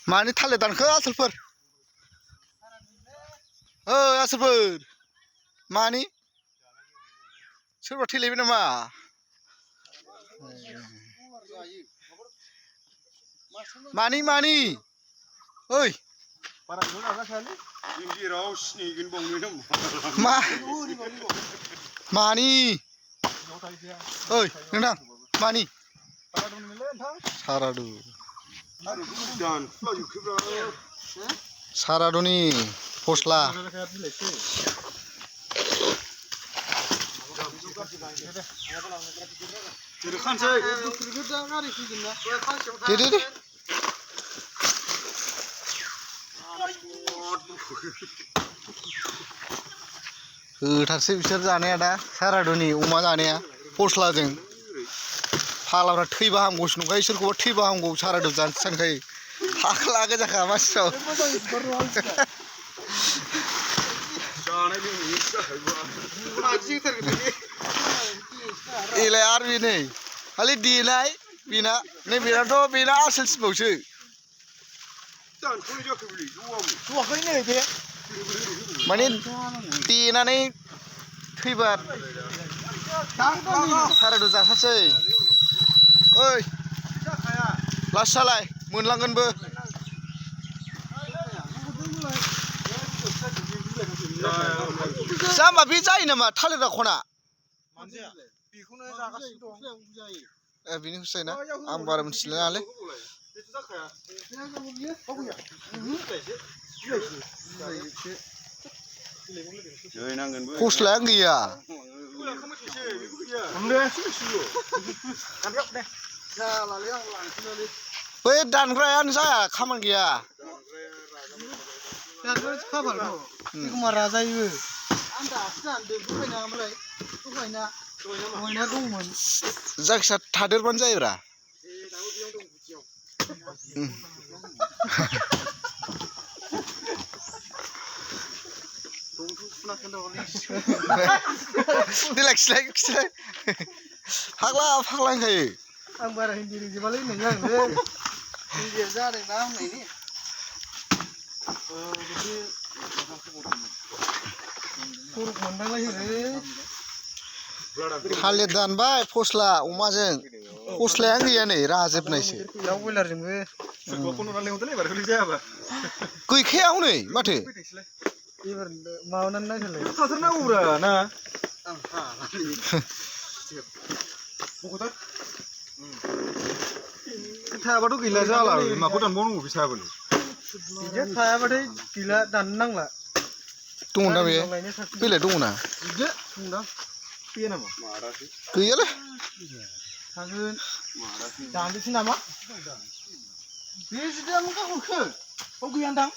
मानि थालिर दानखो आसोलफोर आसोलफोर मानि सोरबा थैलायबाय नामा मानि मानि ओइ मानि ओइ नोंथां मानि सारादु सारादुनि फस्ला दे होथारसै बिसोर जानाया दा सारादुनि अमा जानाया फस्लाजों फाग्लाफ्रा थैबा हामगौसो नंखायो सोरखौबा थैबा हामगौ सारादु जानोसो सानखायो फाग्ला गोजाखा मानसिफ्रा एलाय आरो बेनै खालि देनाय बेना नै बेना आसोलसिनबावसो माने देनानै थैबा सारादु जाथारसै ओइ लास जालाय मोनलांगोनबो जाम्बा बे जायो नामा थालिर दाखना बेनि हुसायना आं बारा मिथिला नालाय फस्लायानो गैया बै दानग्रायानो जाया खामानि गैया जायखिया थादेरबानो जायोब्रा देलाय खिलाय फाग्ला होनखायो आं बारा हिन्दी रोंजोबालै होननाय आङो हिन्दिया जादोंना होननायनि थालिर दानबाय फस्ला अमाजों फस्लायानो गैया नै राजोबनायसो दाउ बयलारजोंबो गैखाया हनै माथो माबानानै नायथारलाय थाथारनांगौब्रा ना थायाबाथ' गैला जाला माखौ दानबावनांगौ बे थायाबालाय बिदि थायाबाथाय गैला दाननो नांला दङना बे बेलाय दङना गैया नामा गैयालै थागोन दाननोसै नामा बे जुदि आं हरखो गैयानदां